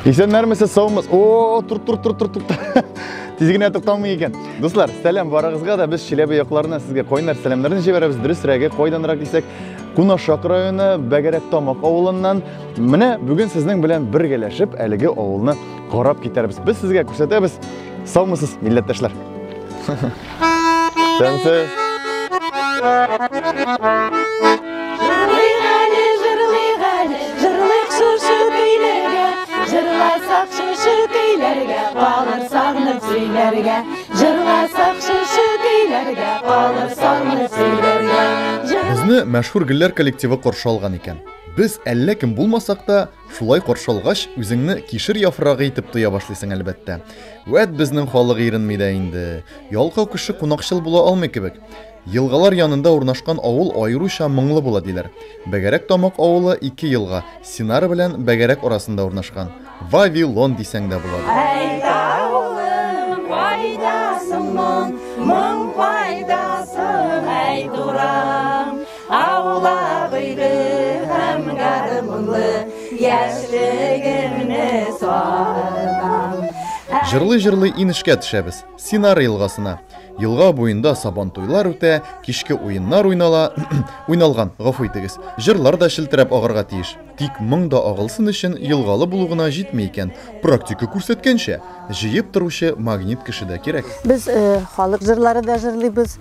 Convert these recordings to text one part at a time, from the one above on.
Исәннәрмесез, саумыз. О, тур, тур, тур, тур, тур. Тиз генә тукталмый икән. Дуслар, сәлам барыгызга да. Без Чиләбе якларына сезгә кайнар сәламнәрне җибәрәбез. Дөресрәге, кайданрак дисәк, Кунашак районы Бәгәрәк Тамак авылыннан. Менә бүген сезнең белән бергәләшеп әлеге авылны карап китәрбез. Без сезгә күрсәтәбез. Саумысыз, милләттәшләр. Сәнсез. Җырлыйк әле, җырлыйк әле, җырлыйк шушы көйләргә, җырласак шушы көйләргә, калыр сагынып сөйләргә, җырласак шушы көйләргә, калыр сагынып сөйләргә. Безне мәшһүр гөлләр коллективы каршы алган икән. Без әллә кем булмасак та, шулай каршы алгач, үзеңне кишер яфрагы итеп тоя башлыйсың, әлбәттә. Вәт безнең халык иренми дә инде. Ялкау кеше кунакчыл була алмый кебек. Елгалар янында урнашкан авыл аеруча моңлы була диләр. Бәгәрәк Тамак авылы ике елга, Синара белән Бәгәрәк арасында урнашкан. Вавилон дисәң дә була. Әйдә, улым, кайдасың моң, моң кайдасың, әй дурам. Аулак өйле һәм гармунлы яшьлегемне сагынам. Җырлый-җырлый инешкә төшәбез, Синара елгасына. Елга буенда сабантуйлар үтә, кичке уеннар уйнала, уйналган, гафу итегез. Җырлар да челтерәп агарга тиеш. Тик моң да агылсын өчен елгалы булу гына җитми икән. Практика күрсәткәнчә, җыеп торучы магнит кеше дә кирәк. Без халык җырлары да җырлыйбыз.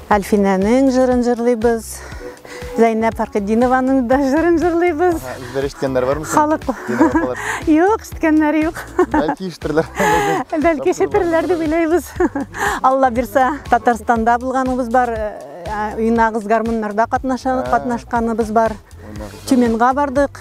Әлфинәнең җырын җырлыйбыз. Зәйнәп Фәрхетдинованың да җырын җырлыйбыз. Үзләре ишеткәннәр бармы? Халык. Юк, ишеткәннәр юк. Бәлки ишетерләр. Бәлки ишетерләр дип уйлыйбыз. Алла бирсә, Татарстанда булганыбыз бар, уйнагыз гармуннарда катнашканыбыз бар. Тюменга бардык,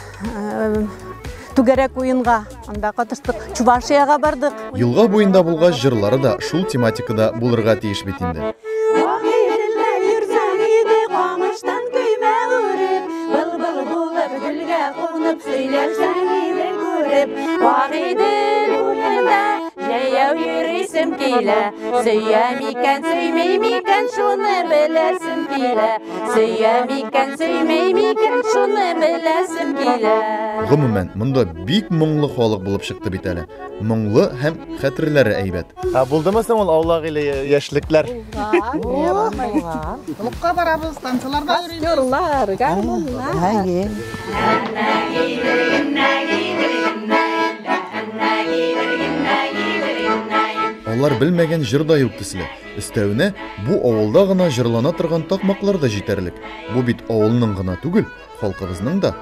түгәрәк уенга анда катыштык. Чувашиягә бардык. Елга буенда булгач, җырлары да шул тематикада булырга тиеш бит инде. Агыйделдә йөрсәң иде, камыштан көймә үреп, былбыл булып гөлгә кунып, сөйләшсәң иде күреп. Агыйдел буенда җәяү йөрисем килә, сөям икән, сөймим икән, шуны беләсем килә. Сөям икән, сөймим икән, шуны беләсем килә. Гомумән, монда бик моңлы халык булып чыкты бит әле. Моңлы һәм хәтерләре әйбәт. Ә булдымы соң ул аулак иле яшьлекләр? Булган. Клубка барабыз, танцыларда йөрибез. Актерлар, гармуннар. Әйе. Алар белмәгән җыр да юк төсле. Өстәвенә, бу авылда гына җырлана торган такмаклар да җитәрлек. Бу бит авылның гына түгел, халкыбызның да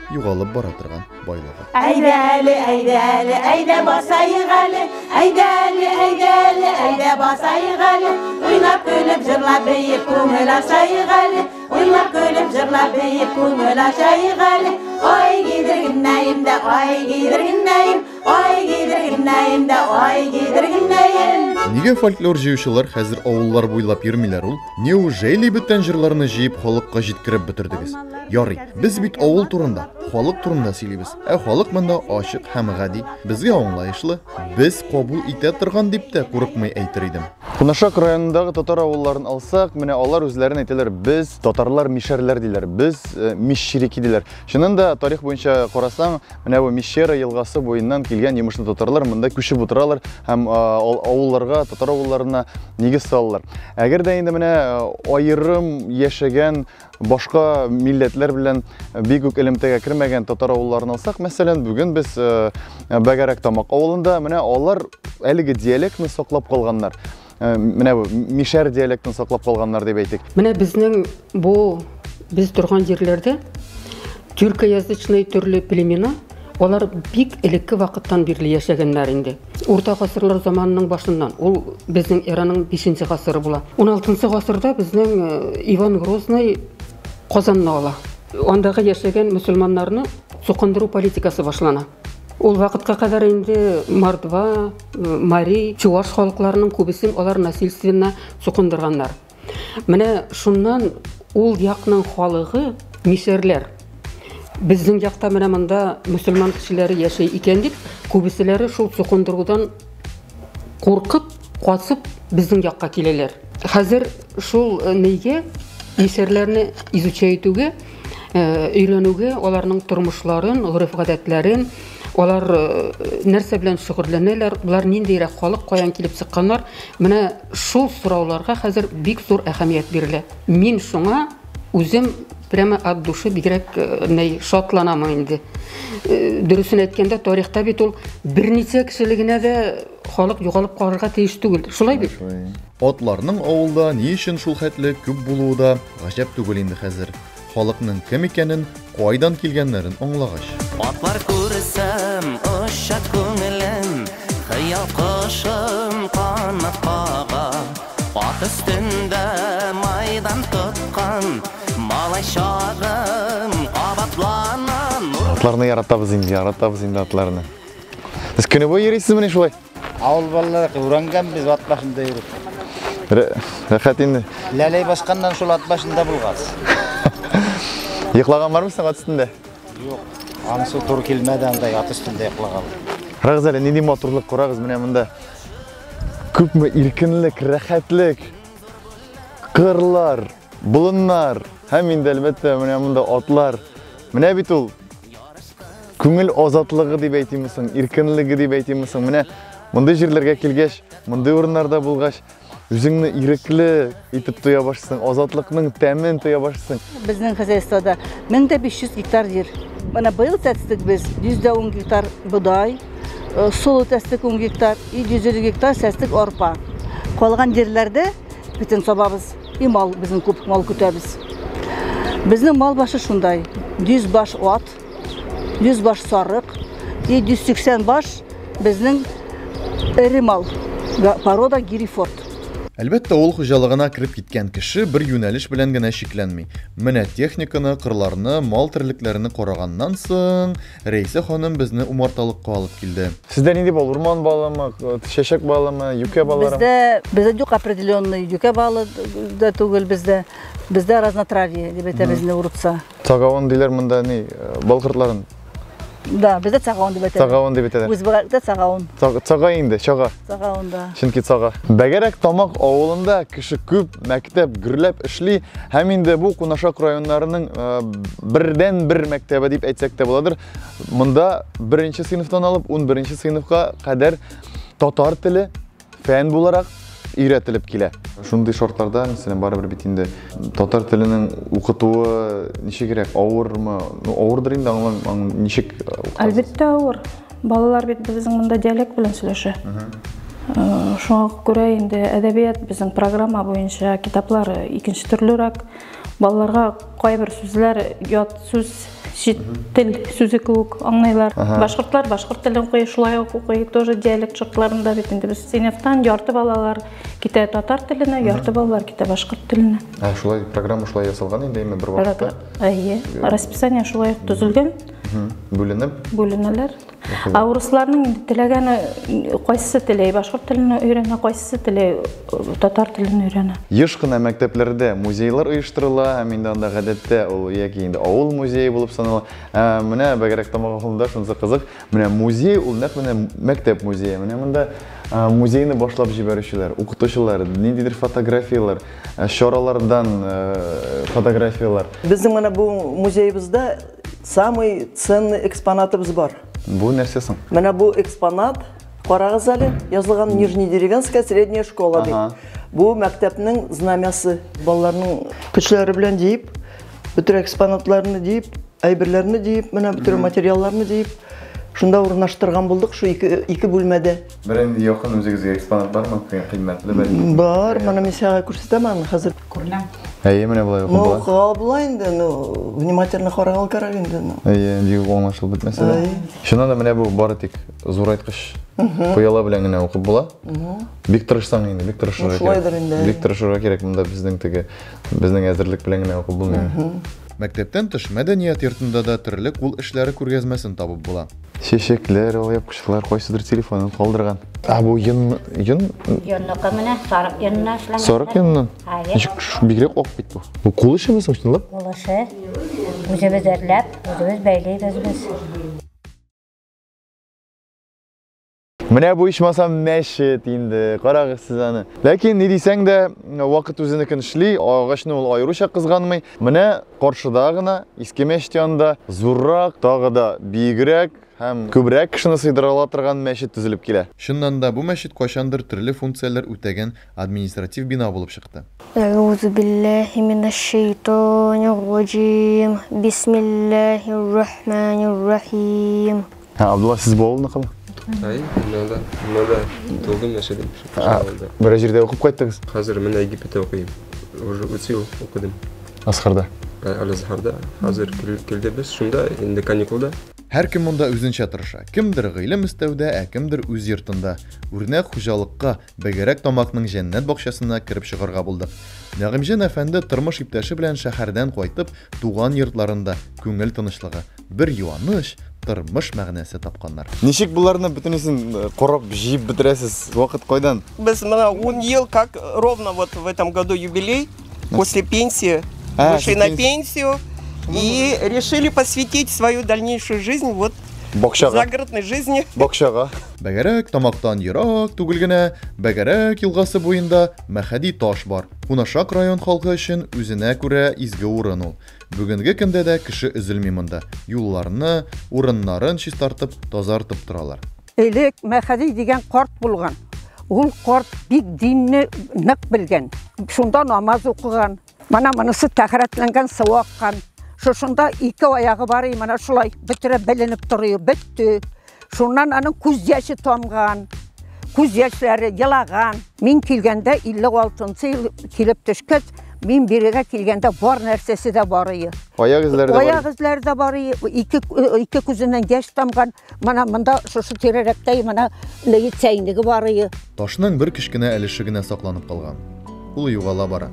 югалып бара торган байлыгы. Әйдә әле, әйдә әле, әйдә басайык әле, әйдә әле, әйдә әле, әйдә басайык әле, уйнап көлеп, җырлап биеп күңел ачайык әле, уйнап көлеп, җырлап биеп күңел ачайык әле. Ай кидергеннәем дә, ай кидергеннәем, ай кидергеннәем дә, ай кидергеннәем. Нигә фольклор җыючылар хәзер авыллар буйлап йөрмиләр ул? Неужели бөтен җырларны җыеп халыкка җиткереп бетердегез? Ярый, без бит авыл турында, халык турында сөйлибез. Ә халык монда ачык һәм гади, безгә аңлаешлы, без кабул итә торган дип тә курыкмый әйтер идем. Кунашак районындагы татар авылларын алсак, менә алар үзләрен әйтәләр, без татарлар мишәрләр диләр, без мещерики диләр. Чыннан да тарих буенча карасаң, менә бу Мещера елгасы буеннан килгән йомышлы татарлар монда күчеп утыралар һәм авылларга, татар авылларына нигез салалар. Әгәр дә инде менә аерым яшәгән башка милләтләр белән бик үк элемтәгә кермәгән татар авылларын алсак, мәсәлән, бүген без Бәгәрәк Тамак авылында, менә алар әлеге диалектны саклап калганнар. Менә бу мишәр диалектын саклап калганнар дип әйтик. Менә безнең бу без торган җирләрдә тюркоязычный төрле племена, алар бик элекке вакыттан бирле яшәгәннәр инде. Урта гасырлар заманының башыннан, ул безнең эраның 5 гасыры була. 16 гасырда безнең Иван Грозный Казанны ала. Андагы яшәгән мөселманнарны сукындыру политикасы башлана. Ул вакытка кадәр инде мордва, мари, чуваш халыкларының күбесен алар насильственно сукындырганнар. Менә шуннан ул якның халыгы мишәрләр. Безнең якта менә монда мөселман кешеләре яшәй икән дип, күбеселәре шул сукындырудан куркып, качып безнең якка киләләр. Хәзер шул нигә мишәрләрне изучать итүгә, өйрәнүгә, аларның тормышларын, гореф-гадәтләрен, Алар нәрсә белән шөгыльләнәләр, болар ниндирәк халык, каян килеп чыкканнар? Менә шул сорауларга хәзер бик зур әһәмият бирелә. Мин шуңа үзем прямо от души бигрәк шатланам инде. Дөресен әйткәндә, тарихта бит ул берничә кешелегенә дә халык югалып калырга тиеш түгел. Шулай бит? Атларның авылда ни өчен шул хәтле күп булуы да гаҗәп түгел инде хәзер. Халыкның кем икәнен, кайдан килгәннәрен аңлагач. Атлар күрсәм, оча күңелем, хыял кошым канат кага. Ат өстендә майдан тоткан малай чагым кабатлана. Атларны яратабыз инде, яратабыз инде атларны. Сез көне буе йөрисезмени шулай? Авыл балалары өйрәнгән без ат башында йөреп. Рәхәт инде. Ләләй басканнан шул ат башында булган. Йоклаган бармы соң ат өстендә? Юк, анысы туры килмәде анда ат өстендә йоклаган. Карагыз әле, нинди матурлык, карагыз менә монда. Күпме иркенлек, рәхәтлек, кырлар, болыннар һәм инде әлбәттә менә монда атлар. Менә бит ул күңел азатлыгы дип әйтимме соң, иркенлеге дип әйтимме соң. Менә мондый җирләргә килгәч, мондый урыннарда булгач, үзеңне ирекле итеп тоя башлыйсың, азатлыкның тәмен тоя башлыйсың. Безнең хозяйствода 1500 гектар җир. Менә быел сәттек без 110 гектар бодай, солы сәттек 10 гектар, 150 гектар сәттек арпа. Калган җирләрдә бөтен сабабыз, и мал, безнең күп мал көтәбез. Безнең мал башы шундай: 100 баш ат, 100 баш сарык, 180 баш безнең эре мал, порода Герефорд. Әлбәттә, авыл хуҗалыгына кереп киткән кеше бер юнәлеш белән генә чикләнми. Менә техниканы, кырларны, мал терлекләрне караганнан соң, Рәйсә ханым безне умарталыкка алып килде. Сездә нинди бал? Урман балымы, чәчәк балымы, юкә балларымы? Бездә юк определенный юкә балы да түгел бездә. Бездә разнотравье дип әйтә безне урысча. Цагавын диләр монда ни, бал кортларын? Да, бездә цагавын дип әйтәләр. Цагавын дип әйтәләр. Үзбәкләрдә цагавын. Цага инде, чага. Цагавын да. Чөнки цага. Бәгәрәк Тамак авылында кеше күп, мәктәп гөрләп эшли һәм инде бу Кунашак районнарының бердән-бер мәктәбе дип әйтсәк тә буладыр. Монда 1 сыйныфтан алып 11 сыйныфка кадәр татар теле фән буларак өйрәтелеп килә. Шундый шартларда, мәсәлән, барыбер бит инде татар теленең укытуы ничегрәк, авырмы? Ну, авырдыр инде, аңлам, ничек укытасыз? Әлбәттә авыр. Балалар бит безнең монда диалект белән сөйләшә. Шуңа күрә инде әдәбият безнең программа буенча китаплар икенче төрлерәк. Балаларга кайбер сүзләр ят сүз, чит тел сүзе кебек аңлыйлар. Башкортлар башкорт телен укый, шулай ук укый, тоже диалект шартларында бит инде без сыйныфтан ярты балалар китә татар теленә, ярты балалар китә башкорт теленә. Ә шулай программа шулай ясалган инде, әйме бер вакытта? Әйе, расписание шулай ук төзелгән. Бүленеп? Бүленәләр. Ә урысларның инде теләгәне, кайсысы теләй башкорт телен өйрәнә, кайсысы теләй татар телен өйрәнә. Еш кына мәктәпләрдә музейлар оештырыла, һәм инде анда гадәттә ул яки инде авыл музее булып санала. Менә Бәгәрәк Тамак авылында шунысы кызык, менә музей ул нәкъ менә мәктәп музее. Менә монда музейны башлап җибәрүчеләр, укытучылар, ниндидер фотографияләр, чаралардан фотографияләр. Безнең менә бу музеебызда самый ценный экспонатыбыз бар. Бу нәрсә соң? Менә бу экспонат, карагыз әле, язылган Нижнедеревенская средняя школа дип. Бу мәктәпнең знамясы. Балаларның көчләре белән диеп, бөтен экспонатларны диеп, әйберләрне диеп, менә бөтен материалларны диеп, шунда урнаштырган булдык шу ике бүлмәдә. Бер инде якын үзегезгә экспонат бармы? Кыйммәтле бәлки? Бар, менә мин сиңа күрсәтәм аны хәзер. Күренә. Әйе, менә болай укып Ну, була. укыга була инде, ну, внимательно карарга кирәк инде, ну. Әйе, бик аңлашылып бетмәсә дә. Чыннан да менә бу бары тик зурайткыч пыяла белән генә укып була. Бик тырышсаң инде, бик тырышырга кирәк. Шулайдыр инде. Бик тырышырга кирәк, монда безнең теге, безнең әзерлек белән генә укып булмый. Мәктәптән тыш мәдәният йортында да төрле кул эшләре күргәзмәсен табып була. Чәчәкләр, алъяпкычлар, кайсыдыр телефонын калдырган. Ә бу йон, йон? Йонныкы менә сарык йоныннан эшләнгән. Сарык йоныннан? Әйе. Ничек бигрәк ак бит бу. Бу кул эшеме соң чынлап? Кул эше. Үзебез әрләп, үзебез бәйлибез без. Менә бу ичмасам мәчет инде, карагыз сез аны. Ләкин ни дисәң дә, вакыт үзенекен эшли, агачны ул аеруча кызганмый. Менә каршыда гына, иске мәчет янында, зуррак, тагы да биегрәк һәм күбрәк кешене сыйдыра ала торган мәчет төзелеп килә. Чыннан да, бу мәчет кайчандыр төрле функцияләр үтәгән административ бина булып чыкты. Әгъузу биллаһи минәш-шәйтанир раҗим. Бисмиллаһир рахманир рахим. Һә, Абдулла, сез бу авылныкымы? Әй, монда, монда тулдым, яшәдем. Берәр җирдә укып кайттыгыз? Хәзер менә Египетта укыйм. Уже үч ел укыдым. Азһарда. Аль-Азһарда. Хәзер килде без шунда, инде каникулда. Һәркем монда үзенчә тырыша. Кемдер гыйлем эстәүдә, ә кемдер үз йортында. Үрнәк хуҗалыкка, Бәгәрәк Тамакның җәннәт бакчасына кереп чыгарга булдык. Нәгыймҗан әфәнде тормыш иптәше белән шәһәрдән кайтып, туган йортларында күңел тынычлыгы, бер юаныч, тормыш мәгънәсе тапканнар. Ничек боларны бөтенесен карап, җыеп бетерәсез? Вакыт кайдан? Без менә 10 ел, как ровно вот в этом году юбилей, после пенсии, вышли на пенсию и решили посвятить свою дальнейшую жизнь вот Бакчага. загородной жизни. Бакчага. Бәгәрәк Тамактан ерак түгел генә, Бәгәрәк елгасы буенда Мәхәди таш бар. Кунашак район халкы өчен үзенә күрә изге урын ул. Бүгенге көндә дә кеше өзелми монда. Юлларны, урыннарын чистартып, тазартып торалар. Элек Мәхәди дигән карт булган. Ул карт бик динне нык белгән. Шунда намаз укыган. Менә монысы тәһарәтләнгән су аккан. Шушында ике аягы бар, менә шулай бөтереп беленеп торıyor, бетте. Шуннан аның күз яше тамган. Күз яшьләре елаган. Мин килгәндә 56 ел килеп төшкәч, мин бирегә килгәндә бар нәрсәсе дә бар иде. Аяк эзләре дә бар. Аяк эзләре дә бар иде. Ике күзеннән яшь тамган. Менә монда шушы тирәрәктә менә чәйнеге бар иде. Ташның бер кечкенә өлеше генә сакланып калган. Ул югала бара.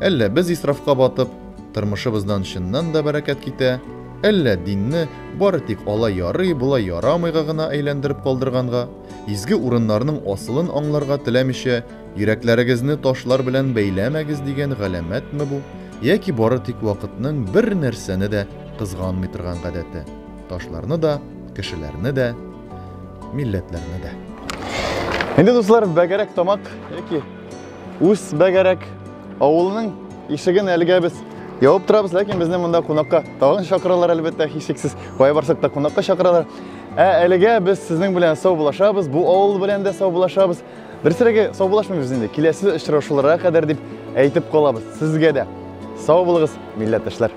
Әллә без исрафка батып, тормышыбыздан чыннан да бәрәкәт китә, әллә динне бары тик алай ярый, болай ярамыйга гына әйләндереп калдырганга, изге урыннарның асылын аңларга теләмичә, йөрәкләрегезне ташлар белән бәйләмәгез дигән галәмәтме бу? Яки бары тик вакытның бер нәрсәне дә кызганмый торган гадәте. Ташларны да, кешеләрне дә, милләтләрне дә. Инде дуслар, Бәгәрәк Тамак яки үз Бәгәрәк авылының ишеген әлегә без ябып торабыз, ләкин безне монда кунакка тагын чакыралар, әлбәттә, һичшиксез. Кая барсак та кунакка чакыралар. Ә әлегә без сезнең белән саубуллашабыз, бу авыл белән дә саубуллашабыз. Дөресрәге, саубуллашмыйбыз инде. Киләсе очрашуларга кадәр дип әйтеп калабыз. Сезгә дә сау булыгыз, милләттәшләр.